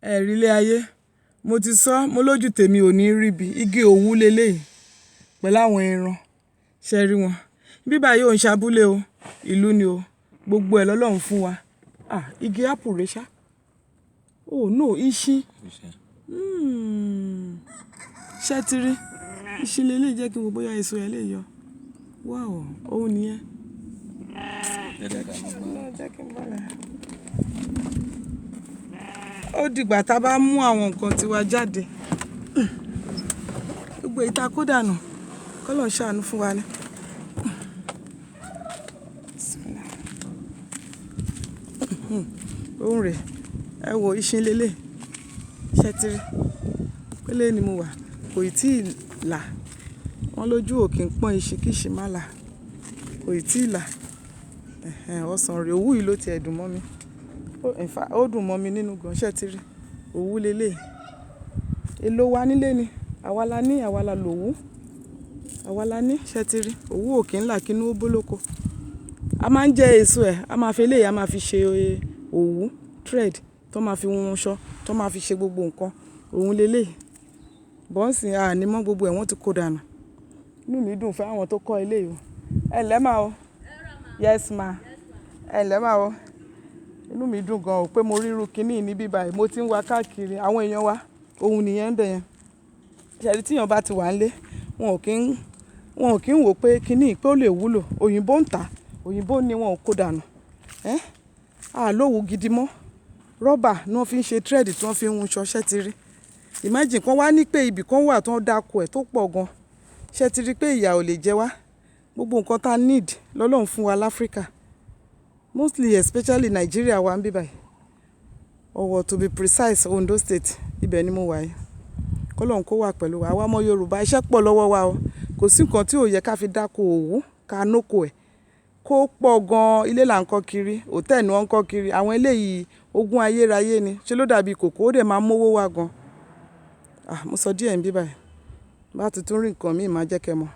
Ẹ rí ilé ayé. Mo ti sọ, mo lójú tèmi ò ní rí bí igi òwú leléyìí pẹ̀lú àwọn ẹran. Ṣé ẹ rí wọn? Ibí báyìí ò ń ṣe abúlé o, ìlú ni o. Gbogbo ẹ̀ lọ́lọ́run fún wa. Ah, igi apple rè ṣá. Oh no, iṣin. Hmm. Ṣé ẹ ti rí? Iṣin leléyìí, jẹ́ kí n wo bóyá èso ẹ lè yọ. Wow, òun nìyẹn. Jẹ́ kí n bọ́lẹ̀. Ó dìgbà tá a bá mú àwọn nǹkan tiwa jáde. Gbogbo èyí tá kó dànù, k'Ọlọ́run ṣàánú fún wa ni. Bismillah. Òun rè. Ẹ wo iṣin leléyìí. Ṣé ẹ ti rí? Pélé ni mo wà, kò ì tí ì là. Wọ́n lójú ò kí ń pọ́n iṣin kí iṣin má là. Kò ì tí ì là. Ẹ̀hẹn, ọsàn rè, òwú yìí ló ti ẹ dùn mọ́ mi. In fact, ó dùn mọ́ mi nínú gan. Ṣé ẹ ti rí? Òwú leléyìí. Èlò wa nílé ni. Àwa la ní, àwa la lòwú. Àwa la ní. Ṣé ẹ ti rí? Òwú ò kí ń là kí inú ó bó lóko. A máa ń jẹ èso ẹ̀, a máa fi eléyìí, a máa fi ṣe òwú, thread tó máa fi hun aṣọ, tó máa fi ṣe gbogbo nǹkan. Òun leléyìí. But ńsìn a ní mọ́ gbogbo ẹ̀, wọ́n ti kó dànù. Inú mi dùn fún àwọn tó kọ́ ilé yìí o. Ẹ ǹlẹ́ mà o. Yes ma. Ẹ ǹlẹ́ mà o. Inú mi dùn gan o pé mo rí irú kíní yìí níbí báyìí. Mo ti ń wá káàkiri àwọn èèyàn wa. Òun nìyẹn ń bẹ̀ yẹn. Ṣé ẹ rí tí èèyàn bá ti wà nílé, wọn ò kí ń wò pé kíní yìí pé ó lè wúlò. Òyìnbó ń tà, òyìnbó ni wọ́n ò kó dànù. Ẹ́, a lówú gidi mọ́. Rọ́bà ni wọ́n fi ń ṣe thread tí wọ́n fi ń hun aṣọ. Ṣé ẹ ti rí? Imagine kan wá ní pé ibi kan wà tó ń dáko ẹ̀ tó pọ̀ gan. Ṣé ẹ ti rí pé ìyà ò lè jẹ wá? Gbogbo nǹkan tá need lọ́lọ́run fún wa l'Africa. Mostly, especially Nigeria wa níbí báyìí. Ọ̀wọ̀, to be precise, Ondo State, ibẹ̀ ni mo wà yìí. K'Ọlọ́run kó wà pẹ̀lú wa. Àwa ọmọ Yorùbá, iṣẹ́ pọ̀ lọ́wọ́ wa o. Kò sí nǹkan tí ò yẹ ká fi dáko òwú, ká nóko ẹ̀. Kó pọ̀ gan, ilé là ń kọ́ kiri, hotel ni wọ́n ń kọ́ kiri. Àwọn eléyìí ogún ayérayé ni. Ṣé ló dàbí kòkó, ó dẹ̀ máa mú owó wá gan. Ah, mo sọ díẹ̀ níbí báyìí. Bá ti tún rí nǹkan míì máa jẹ́ kí ẹ mọ̀.